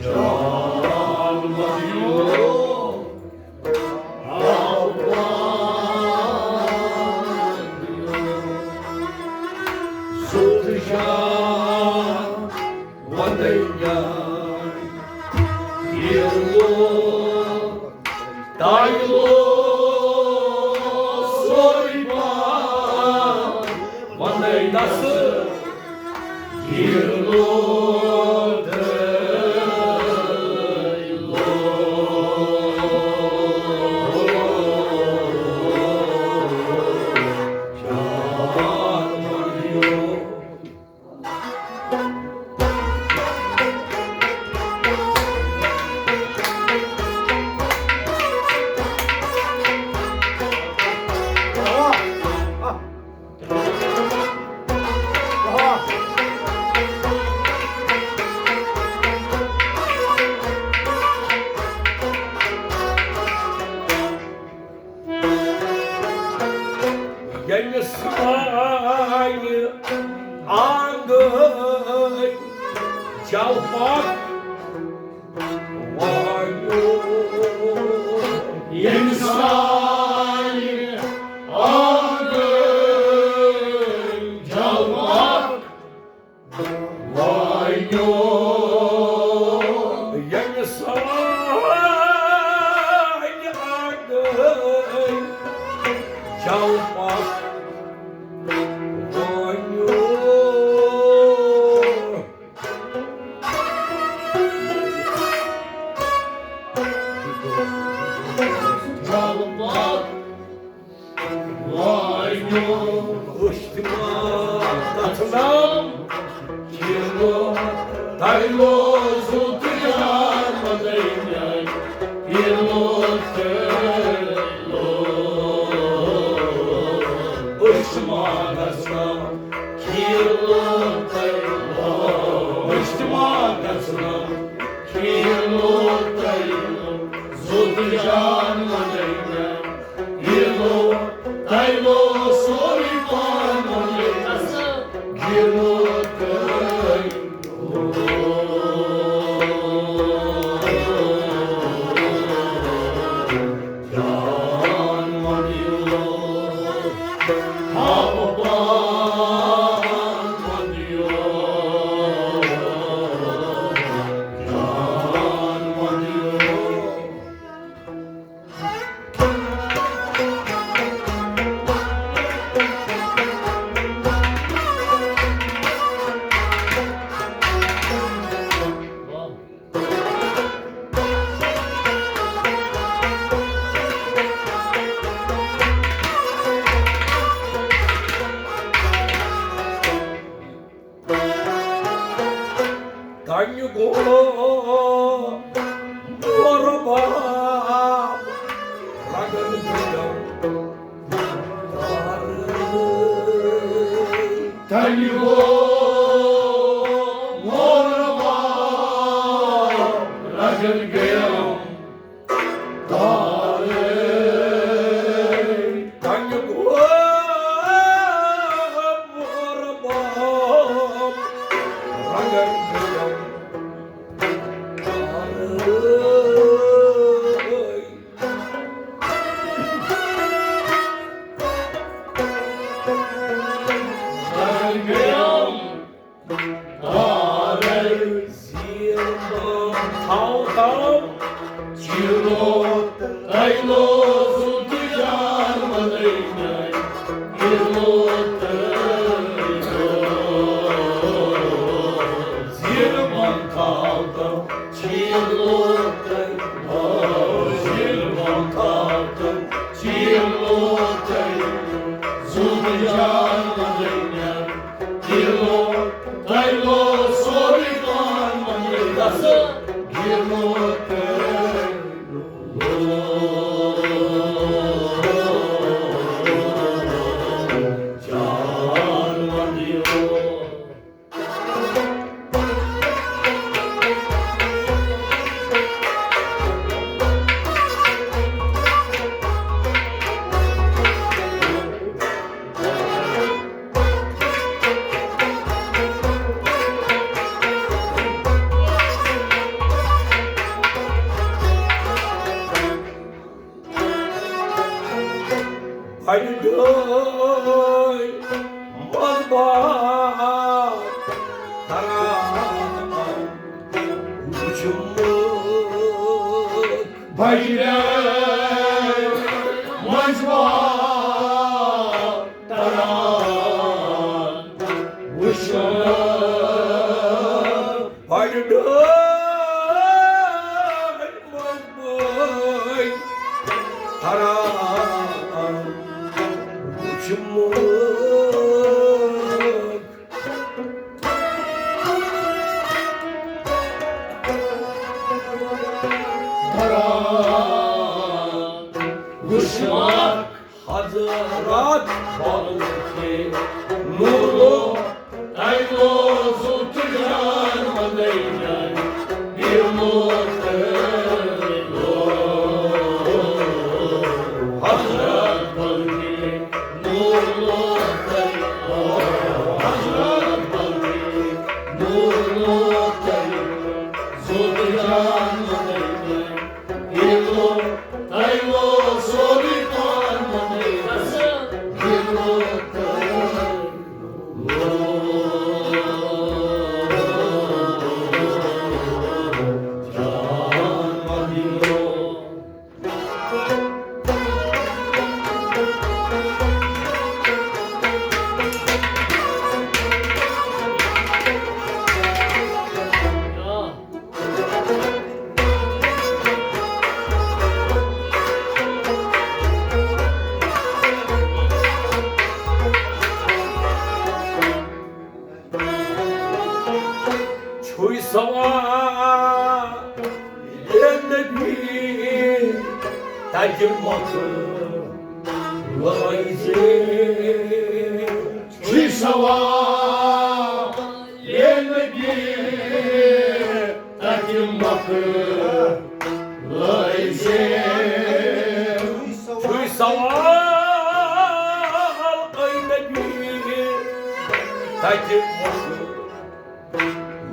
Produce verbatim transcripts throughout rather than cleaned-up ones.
جان مدیو، آباد سوزشان ودیان، yellow تایلو sorry پان ودیان۔ ییٚمِس سانہِ آنٛگٕنۍ جلپک وایو۔ ییٚمِس سانہِ آنٛگٕنۍ جلپک وایو۔ ییٚمِس سانہِ آنٛگٕنۍ جلپک وایو۔ جلپک وایو۔ اشتماع تتھ نام کیلو، تیلو زوت جان مدینہ، کیلو تیلو۔ اشتماع تتھ نام کیلو، تیلو۔ اشتماع تتھ نام کیلو، تیلو زوت جان مدینہ۔ گِنٛدو تۄہہِ لوٚگ سورُے پان وۄنۍ۔ گِنٛدو تۄہہِ لوٚگ۔ جان وۄنۍ لوٚگ۔ ہاو پان وۄنۍ لوٚگ۔ جان وۄنۍ لوٚگ۔ تَنہِ گوٚو قۄربان رَگَن بِجَن۔ تَنہِ گوٚو قۄربان رَگَن گٔیَم تارے۔ تَنہِ گوٚو قۄربان رَگَن گٔیَم تارے۔ رَگَن گٔیَم تارے۔ زیٖر بام تھاو تام۔ چیٖرو تیلو زُت جان وَنَے مےٚ۔ چیٖرو تیلو۔ زیٖر بام تھاو تام۔ چیٖرو تیلو۔ زیٖر بام تھاو تام۔ چیٖرو تیلو۔ زُت جان وَنَے مےٚ۔ چیٖرو تیلو سورُے پان وۄنۍ گژھِ۔ گِنٛدو تیلو۔ جان وۄنۍ لوٚگ۔ ڈٲے منٛز بار کران وٕچھمُت۔ بجہِ ڈٲے منٛز بار کران وٕچھمُت۔ بجہِ ڈٲے منٛز بٲے کران وٕچھمُت۔ کران وٕچھمُت۔ حضرت بلکہِ نورو تیلو زُت جان مدینہ بیمو تیلو۔ حضرت بلکہِ نورو تیلو، حضرت بلکہِ نورو تیلو زُت جان مدینہ بیمو تیلو سورُے پان مدینہ بیمو تیلو۔ چھُے سوال اے نبی، تَتہِ مۄکھٕ لٲزِ۔ چھُے سوال اے نبی، تَتہِ مۄکھٕ لٲزِ۔ چھُے سوال اے نبی، تَتہِ مۄکھٕ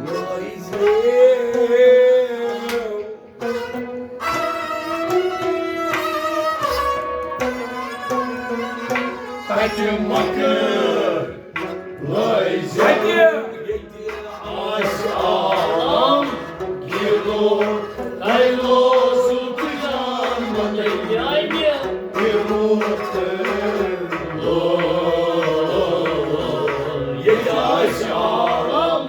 لٲزِ۔ تَتہِ مۄکھٕ لٲزِ۔ ییٚتہِ، ییٚتہِ آسہِ عالم گیٖلو، تیلو سُہ تہِ جان مَنَے۔ ییٚتہِ آسہِ عالم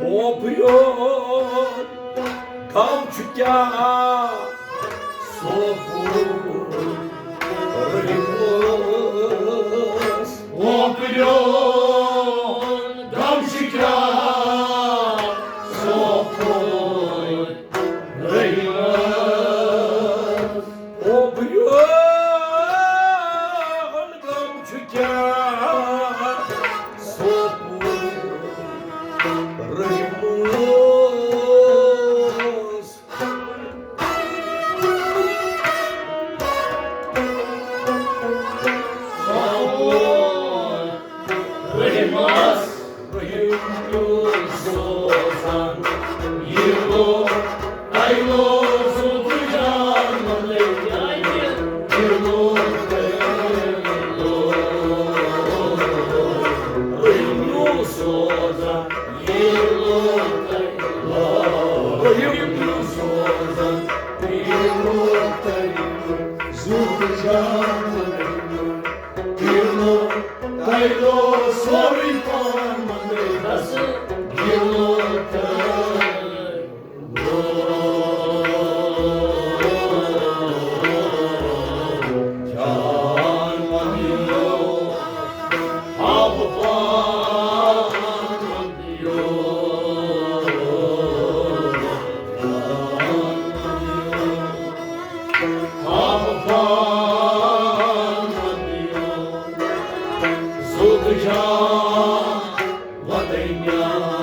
اوپریون غم چھُ کیٛاہ سوپور رٔحیٖمَس۔ اوپریون غم چھُ کیٛاہ سوپور رٔحیٖمَس۔ اوپریون غم چھُ کیٛاہ سوپور رٔحیٖمَس۔ رٔحیٖمَس۔ رٔحیٖم پیوٚو سوزان۔ یہِ گوٚو، تۄہہِ لوزوٕ تہٕ جان مَنَے۔ یہِ گوٚو، تۄہہِ لوزوٕ۔ رٔحیٖم پیوٚو سوزان۔ یہِ گوٚو، تۄہہِ لوزوٕ۔ رٔحیٖم پیوٚو سوزان۔ یہِ گوٚو، تۄہہِ لوزوٕ تہٕ جان مَنَے۔ گِلو تیلو سورُے پان مَنٛدرَس۔ گِلو تیلو۔ وطنیا